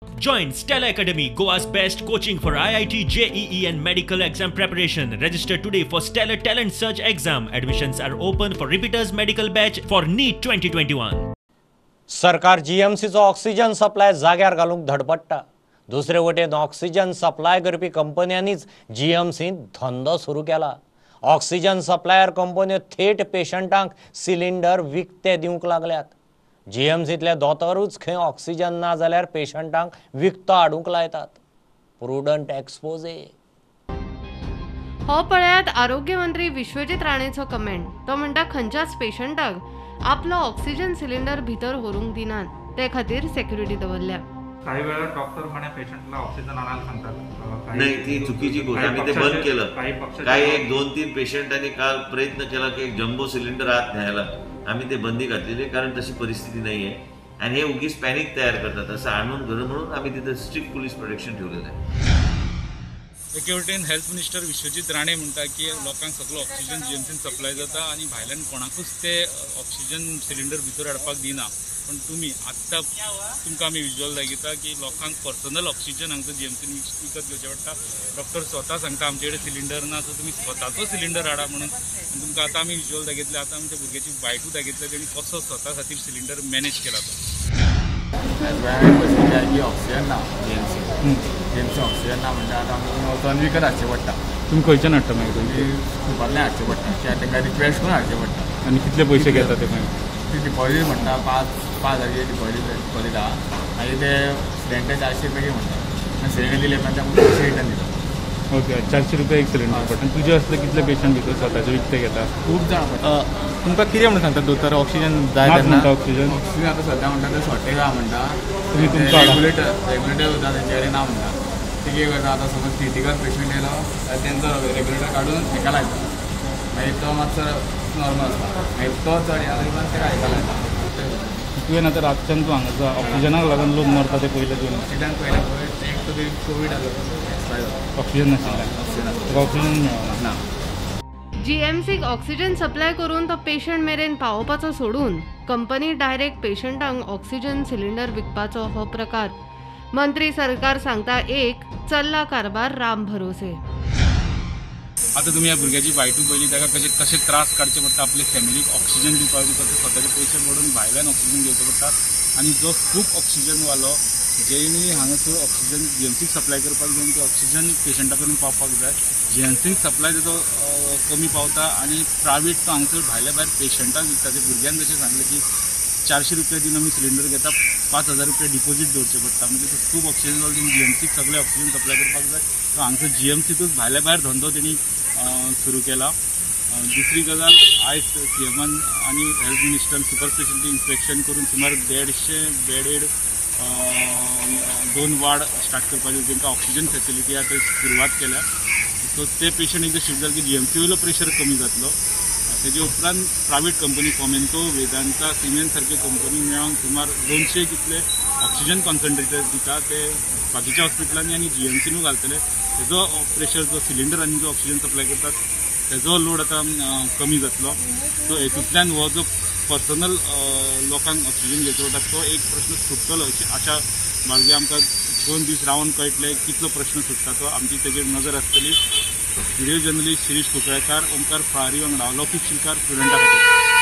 Join Stella Academy, Goa's best coaching for IIT, JEE and medical exam preparation. Register today for Stellar Talent Search exam. Admissions are open for repeaters medical batch for NEET 2021. सरकार जीएमसीचो oxygen supply जाग्यार घालूंक धडपडटा. दुसरे वटेन oxygen supply करपी कंपन्यांनीच जीएमसींत धंदो सुरू केला. ऑक्सिजन सप्लायर कंपन्यो थेट पेशंटांक सिलिंडर विकते दिवंक लागल्यात. जीएमसींतले दोतोरूच खंय ऑक्सिजन ना जाल्यार पेशंटांक विकतो हाडूंक लायतात. Prudent exposé. हो पळयात आरोग्य मंत्री विश्वजीत राणेचो कमेंट. तो म्हणटा खंयच्याच पेशंटाक आपलो ऑक्सिजन सिलिंडर भितर व्हरूंक दिनात, ते खातीर सेक्युरिटी दवरल्या. काही वेळा डॉक्टर म्हणे पेशंटला ऑक्सिजन आणायला सांगतात. नाही, ती चुकीची गोष्ट. आम्ही ते बंद केलं. काही एक 2-3 पेशंटांनी काल प्रयत्न केला की एक जम्बो सिलेंडर आत न्यायला. आम्ही ते बंदी घातलेली, कारण तशी परिस्थिती नाही आहे आणि हे उगीच पॅनिक तयार करतात. असं आणून घर म्हणून आम्ही तिथे स्ट्रिक्ट पोलीस प्रोटेक्शन ठेवलेलं आहे. एके वटेन हेल्थ मिनिस्टर विश्वजीत राणे म्हणटा की लोकांक सगळो ऑक्सिजन जीएमसीन सप्लाय जाता आनी भायल्यान कोणाकूच ते ऑक्सिजन सिलिंडर भितर हाडपाक दिना. पण तुमी आत्तां तुमकां आमी विज्युअल दाखयता की लोकांक पर्सनल ऑक्सिजन हांगसर जीएमसीन विकत घेवचें पडटा. डॉक्टर स्वता सांगता आमचे कडेन सिलिंडर ना, सो तुमी स्वताचो सिलिंडर हाडा म्हणून. तुमकां आतां आमी विज्युअल दाखयतले. आतां आमच्या भुरग्याची बायटूय दाखयतले तेणी कसो स्वता खातीर सिलिंडर मॅनेज केला तो. ऑक्सिजन ना जीएमसी जीएमसी ऑक्सिजन ना म्हणजे आतां आमी वचोन विकत हाडचें पडटा. तुमी खंयच्यान हाडटा मागीर? सुपांतल्यान हाडचें पडटा, कित्याक तांकां रिक्वेस्ट करून हाडचें पडटा. आनी कितले पयशे घेता ते मागीर? ती डिपॉझीट म्हणटा 5,000 डिपॉझीट आहा. मागीर ते सिलिंडर 400 रुपया म्हणटा. आनी सिलिंडर दिले उपरांत आमकां पयशे रिटर्न दिता. ओके, 400 रुपया एक सिलिंडर पडटा. आनी तुजे असले कितले पेशंट भितर स्वताचे विकते घेता? खूब जाण पडटा. तुमकां कितें म्हणून सांगता दोतोर? ऑक्सिजन जाय तेन्ना ऑक्सिजन ऑक्सिजन आतां सद्या म्हणटा ते शॉर्टेज आहा म्हणटा. रेग्युलेटर सुद्दां तेंचे कडेन ना म्हणटा. ते कितें करता आतां समज क्रिटिकल पेशंट येयलो जाल्यार तेंचो रेग्युलेटर काडून हेका लायता. मागीर तो मातसो नॉर्मल आसता, मागीर तो चड येयला उपरांत तेका हेका लायता. तुवें आतां रातच्यान तूं हांगासर ऑक्सिजनाक लागून लोक मरता ते पयले तुवें? ऑक्सिजन पयलें पळय एक तो कोवीड आसलो एक्सपायर जालो. ऑक्सिजन नाशिल्ल्यान तुका ऑक्सिजन मेळना ना. जीएमसीक ऑक्सिजन सप्लाय करून तो पेशंट मेरेन पावोवपाचो सोडून कंपनी डायरेक्ट पेशंटांक ऑक्सिजन सिलिंडर विकपाचो हो प्रकार. मंत्री सरकार सांगता एक, चल्ला कारभार राम भरोसे. आतां तुमी ह्या भुरग्याची बायटूय पळयली, ताका कशे कशे त्रास काडचे पडटा आपले फॅमिलीक ऑक्सिजन दिवपाक, कसो स्वताचे पयशे मोडून भायल्यान ऑक्सिजन घेवचो पडटा. आनी जो खूब ऑक्सिजन वालो जेणी हांगासर ऑक्सिजन जीएमसीक सप्लाय करपाक जाय, ते ऑक्सिजन पेशंटा पर्यंत पावपाक जाय. जीएमसीक सप्लाय ताचो कमी पावता आनी प्रायवेट तो हांगासर भायल्या भायर पेशंटाक विकता. ते भुरग्यान जशें सांगलें की 400 रुपया दिवन आमी सिलिंडर घेता, 5,000 रुपया डिपॉझीट दवरचें पडटा. म्हणजे तो खूब ऑक्सिजन वालो तेणी जीएमसीक सगळे ऑक्सिजन सप्लाय करपाक जाय, तो हांगसर जीएमसीतूच भायल्या भायर धंदो तेणी सुरू केला. दुसरी गजाल, आयज सीएमान आनी हेल्थ मिनिस्टरान सुपर स्पेशलिटी इन्स्पेक्शन करून सुमार 150 बेडेड 2 वार्ड स्टार्ट करपाचे, तांकां ऑक्सिजन फॅसिलिटी आतां सुरवात केल्या. सो ते पेशंट एकदां शिफ्ट जाले की जीएमसी वयलो प्रेशर कमी जातलो. तेजे उपरांत private company Fomento, Vedanta, cement सारक्यो कंपनी मेळोन सुमार 200 कितले ऑक्सिजन कॉन्सन्ट्रेटर दिता, ते बाकीच्या हॉस्पिटलांनी आनी जीएमसीनूय घालतले. तेजो प्रेशर जो सिलिंडर आनी जो ऑक्सिजन सप्लाय करतात तेजो लोड आतां कमी जातलो. सो हेतूंतल्यान हो जो पर्सनल लोकांक ऑक्सिजन घेवचो पडटा तो एक प्रश्न सुट्टलो अशी आशा बाळगी. आमकां 2 दीस रावन कळटले कितलो प्रश्न सुट्टा तो, आमची तेजेर नजर आसतली. व्हिडिओ जर्नलिस्ट शिरीष कुंकळेकार, ओमकार फळारी वांगडा लौकीक शिलकार, प्रुडंटा खातीर.